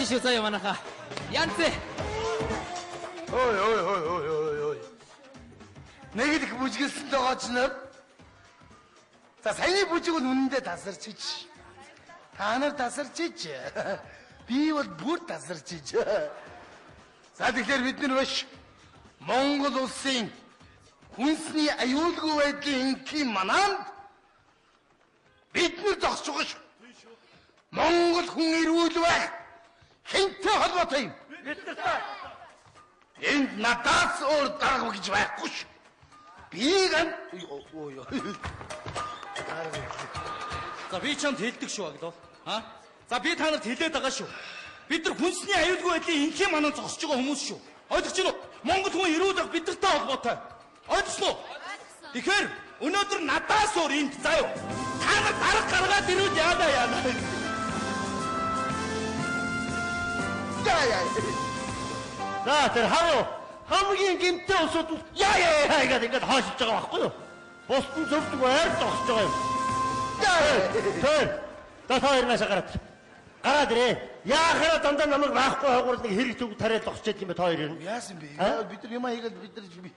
Яваач шүү заяа манайха. Янз. Ой ой ой ой ой ой. Нэг л их бүжгэлсэн догооч нар. За саяны бүжиг нь үнэндээ тасарчиж. Та нар тасарчиж. Би бол бүр тасарчиж. За тэгэхээр бид нар биш Монгол улсын хүнсний аюулгүй байдлын энхийн манаанд бид нар зогсож байгаа шүү. Монгол хүн эрүүл байх хэнтэй холбоотой юм. Бид нартай. Энд надаас өөр дарга гэж байхгүй шүү. Би ган ой ой. За би чамд хэлдэг шүү аглаа. А? За би та нарт хэлээд байгаа шүү. Бид нар хүнсний аюулгүй байдлын энхийн мананд зогсож байгаа хүмүүс шүү. Ойлгож байна уу? Монгол хүн эрүүл байх бид нартай холбоотой. Ойлгосон уу? Тэгэхээр өнөөдөр надаас өөр энд заа юу. Та нар дарга гаргаад ирвэл яана яана. Яа. За тэр хав хамгийн гэмтэй улсууд нь яа яа яа гэдэг ингээд хойшилж байгаа байхгүй юу? Бусд нь зөвдөг ойр зогсож байгаа юм. Тэр. За та хоёр наашаа гараад. Гараад ирээ. Яахаараа дандаа намайг байхгүй хойгуур нэг хэрэг зүг тариад зогсож юм бэ та хоёр юм. Яасан бэ? Бид нар юм хийгээл бид нар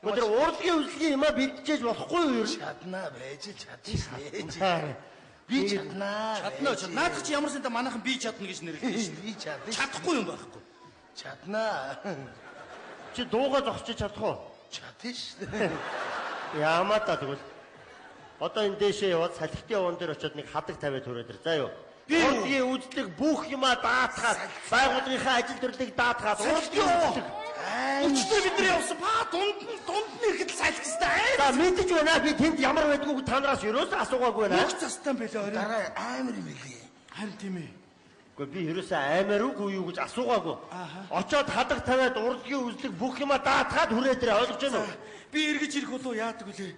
Бид нар урлагийн үзлэгийн юмаа бэлтжээж болохгүй юу ер нь? Чаднаа байж л чадна шүү. Би чаднаа. Чаднаа чадна. Наадах чи ямар сэнтэй манайхан би чадна гэж нэрлэдэг шүү. Би чадна. Чадахгүй юм байхгүй. Чаднаа. Чи дуугаа зогсож чадах уу? Чадна шүү. Ямаа та тэгвэл. Одоо энэ дээшээ яваад салхитын овон дээр очиод нэг хадаг тавиад хүрээд ир. За юу. Урлагийн үзлэг бүх юмаа даатгаад, байгууллагынхаа ажил төрлийг даатгаад, урлагийн үзлэг. Өчтөр бид нар явсан. Ба дунд нь ирэхэд л салхи хэвээр. За мэдэж байна. Би тэнд ямар байдгүйг та нараас ерөөсөө асуугаагүй байна. Нүх цастай юм байлаа орой. Дараа амар юм билий. Харин тийм ээ. Гэхдээ би ерөөсөө аймаар үгүй юу гэж асуугаагүй. Очоод хадаг тавиад урлагийн үзлэг бүх юмаа даатгаад хүрээд ирээ. Ойлгож байна уу? Би эргэж ирэх болов яадаг вүлээ?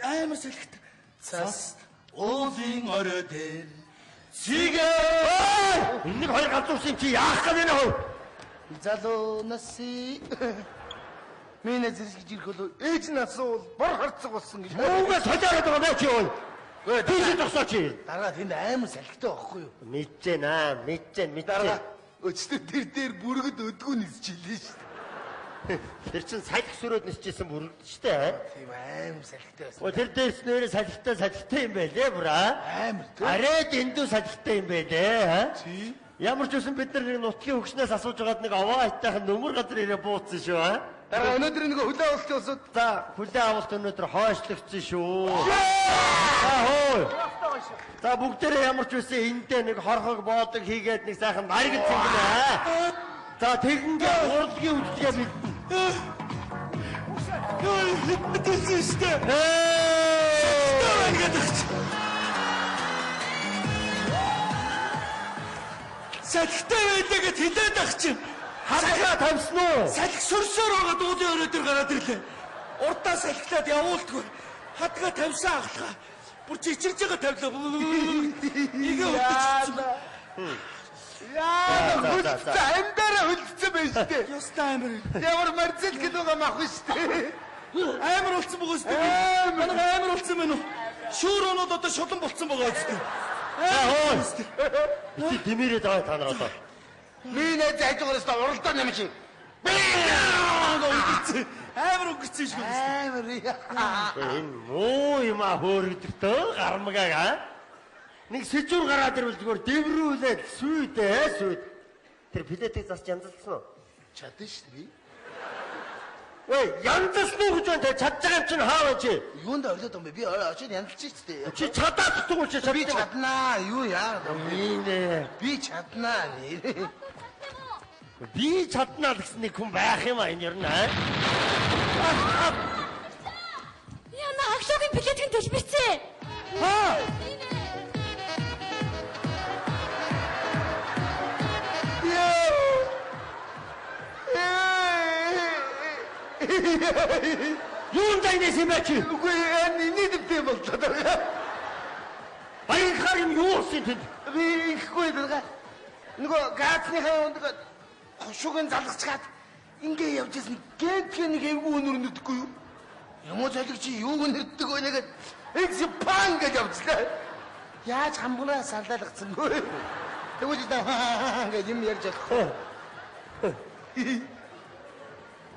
Амар салхит. Цас уулын орой дээр Сигээ! Энэ нэг хоёр ганц ус юм чи яах гээд байна хөө? Залуу наси. Миний зэрэг ирэх болов ээж нь асуувал бор харцаг болсон гэж. Муугаа солиороод байгаа мэ чи юу? Тийш зогсоо чи. Дараа тэнд амар салхитай байхгүй юу? Мэдэж наа, мэдэж, мэдэж. Дараа өчтөр тэр дээр бүргэд өдгөө нисчихлээ шүү дээ. Тэр чин салхи сүрээд нисчихсэн бүргэд шүү дээ. Тийм амар салхитай байсан. Оо тэр дээрс нэрээ салхитай салхитай юм байлээ бүраа. Амар тийм. Арай дэндүү салхитай юм байлээ. Тийм. Ямар ч үсэн бид нар нэг нутгийн хөгшнөөс асууж байгаад нэг овоо айтайхан нөмөр газар ирээ бууцсан шүү аа. Дараа өнөөдөр нэг хүлээ авалт улсууд За хүлээ авалт өнөөдөр хойшлогдсон шүү. За хөө. За бүгдээрээ ямар ч үсэн эндээ нэг хорхог боодог хийгээд нэг сайхан наригд цэнгэнэ. За тэгэнгээ урлагийн үзлэгээ бэлдэнэ. Йой, мэдээлсэн шүү дээ. Ээ! Гэдэг чи. Салхитай байлаа гэж хэлээд ах чинь. Хадгаа тавьсан уу? Салхи сөрсөөр байгаа дууны өрөө дээр гараад ирлээ. Урдаа салхилаад явуулдгүй. Хадгаа тавьсан ахлаа. Бүр чичирж байгаа тавилаа. Игээ өвдөж. Яа, хөлдсөн амьдараа хөлдсөн байж тээ. Ястай амар. Ямар марцэл кинога мах шүү дээ. Амар болсон байгаа шүү дээ. Манай амар болсон байна уу? Шүүр оноод одоо шулан болцсон байгаа үстэй. За хөө. Бити дэмирээд байгаа та нар одоо. Миний найз хажуугараас та уралдаа нэмж чи. Амар өнгөрцөн шүү дээ. Амар. Энэ муу юм а хөөрөгдөлтөө гармгааг аа. Нэг сэжүр гараад ирвэл зүгээр дэврүүлээд сүйдээ сүйд. Тэр плетийг засч янзалсан уу? Чадна шүү дээ би. Ой, янзалсан уу гэж байна те чадж байгаа юм чинь хаа вэ чи? Юунд орлоод юм бэ? Би очиод янзалж шүү дээ. Чи чадаад тугуул чи Би чаддаг. чаднаа. Юу яа. Минь Би чаднаа нэрээ. би чаднаа л гэсэн нэг хүн байх юм а энэ ер нь аа. Яна аглуугийн плетгийн дэлбэрцээ. Хаа. Юун дайнаас юм бэ чи? Үгүй энэ нийтдээ боллоо дараа. Баянхаар юм юу болсон тэнд? Би ихгүй дараа. Нөгөө гаацныхаа юунд хошуугийн залгачгаад ингээ явж исэн гэнтгэ нэг эвгүй өнөр нүдэхгүй юу? Юм уу золиг чи юуг нэрддэг вэ нэгэд экс пан гэж явжлаа. Яаж хамгнаа салаалгацсангүй. Тэгвэл та гэж юм ярьж болохгүй.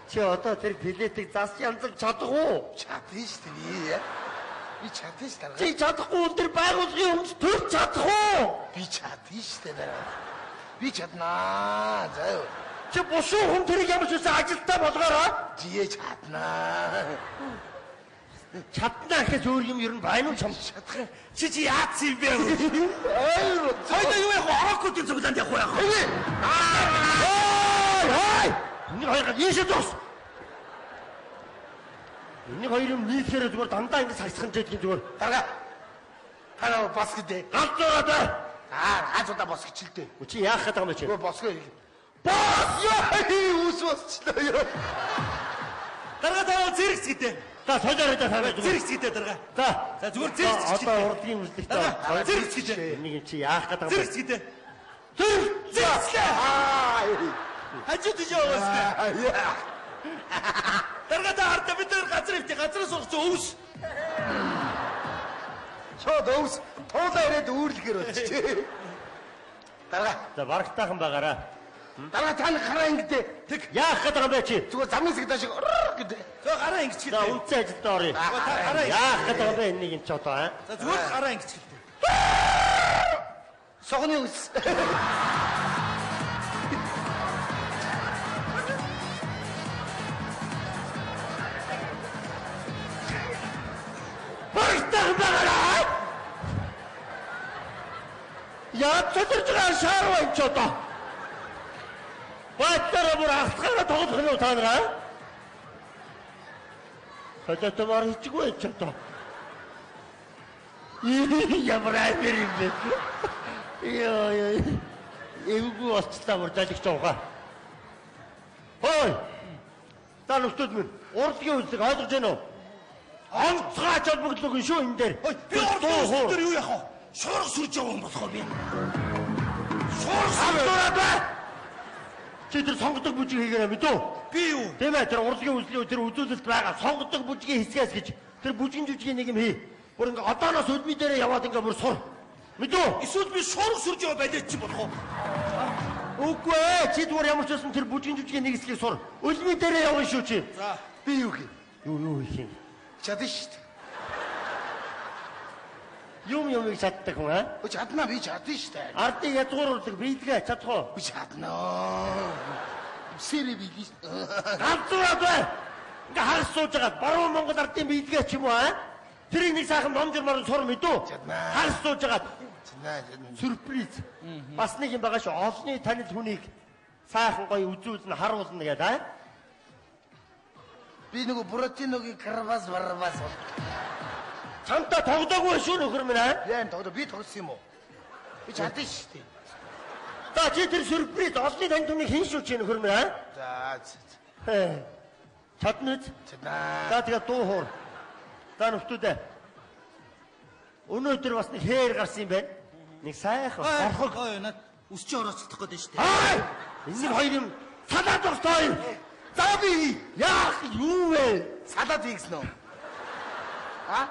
Чи одоо тэр билетийг зас янзалж чадах уу? Чадна шүү дээ би. Би чадна шүү дарга. Чи чадахгүй бол тэр байгууллагын хүмүүс төрч чадах уу? Би чадна шүү дээ дарга. Би чаднаа. За юу. Чи бушуу хүн тэрийг ямар ч үсэн ажилтаа болгоорой. Жие чаднаа. Чаднаа гэхээс өөр юм ер нь байна уу чам? Чадах юм. Чи яатсан юм бэ? Ойр. Хоёул юу яах вэ? Орокуудын цуглаанд явах уу яах вэ? Хей! Хей! Энийг хоёр гал ийшээ зогс. Энийг хоёр юм нийлэхээр зүгээр дандаа ингэ сагсхан жийдгийн зүгээр. Дарга. Танаа бос гэдэг. Галзуураад бай. Аа, ганц удаа бос гэчлээ. Чи яах гээд байгаа юм бэ чи? Үгүй босгоо. Бос яа, ус босчлоо ёо. Дарга таа зэрэгц гэдэг. За солиорой та тавиад зүгээр. Зэрэгц гэдэг дарга. За. За зүгээр зэрэгц Одоо гэдэг. урдгийн үзлэгт Дарга зэрэгц гэдэг. Энийг юм чи яах гээд байгаа юм бэ? Зэрэгц гэдэг. Зэрэг! Зэрэгцлээ. Аа. Хажуу тийш яваас. Дарга та хардаа бид нар газар ивтэ газраас ургацсан өвс. Шууд өвс туулаа ирээд үүрлэхээр болчих. Дарга. За барагтаахан байгаараа. Дарга та нэг хараа ингэдэ. Тэг. Яах гээд байгаа юм бэ чи? Зүгээр замын хэсэг доош гэдэг. За гараа ингэч За гэлээ. үндсэн ажилдаа оръё. Та гараа Яах гээд байгаа юм бэ энийг юм чи одоо аа? За зүгээр л гараа ингэч гэлээ. Согны ус. Барагтаахан байгаараа. Яа цодорж байгаа шаарва юм чи одоо. Баатараа бүр ахтахаараа тоглох нь та нараа? Солиотомоор хийчихгүй юм чи одоо. Ямар амир юм бэ? Йоо ёо. Эвгүй болчлаа бүр залгич явгаа. Хой. Та нөхдүүд минь урдгийн үзлэг ойлгож байна уу? Онцгой ач холбогдол өгнө шүү энэ дээр. Ой би урдгийн үзлэг дээр юу яах вэ? Шуурга сүрж явах юм болох уу би? Шуурга Хамтураад бай. Чи тэр сонгодог бүжиг хийгээрэй мэдүү? би юу? Тийм ээ тэр урлагийн үзлийн тэр үзүүлэлт байгаа сонгодог бүжгийн хэсгээс гэж тэр бүжгэн жүжигийн нэг юм хий. Бүр ингээ одооноос өдмий дээрээ яваад ингээ бүр сур. Мэдүү? Эсвэл би шуурга сүрж яваа балиач чи болох уу? Үгүй ээ чи зүгээр ямар ч байсан тэр бүжгэн жүжигийн нэг хэсгийг сур. Өлмий дээрээ явна шүү чи. За Би юу гэх? Юу хийх юм? Чадна шүү дээ. Юм юмыг чаддаг хүн аа? Өө чаднаа би чадна шүү дээ. Ардын язгуур урлаг биелгээ чадах уу? Би чаднаа. Сэрэ биелээ. Галзуураад бай. Ингээ хагас сууж байгаа баруун Монгол ардын биелгээ ч юм уу аа? Тэрийг нэг сайхан ном журмаар сур мэдүү? Чаднаа. Хагас сууж байгаа Чаднаа чадна. сюрприз. Бас нэг юм байгаа шүү. Олонний танил хүнийг сайхан гоё үзүүлнэ, харуулна гэдэг аа. Би нөгөө Буратиногийн Карабас Барабас бол. Чамтай тоглоогүй шүү нөхөр минь аа. Яа юм тоглоо би тоглосон юм уу? Би чадна шүү дээ. За чи тэр сюрприз олонний танил хүнийг хэн шүү чи нөхөр минь аа? За Хэ. Чадна үз? чаднаа. За тэгээ дуу хуур. За нөхдүүдээ. Өнөөдөр бас нэг хээр гарсан юм байна. Нэг сайхан хорхог. Ой над өсч орооцолдох гээд байна шүү дээ. Хай! Энэ хоёр юм салаад зогстой. За би Яах юу вэ? салаад хий гэсэн үү? А?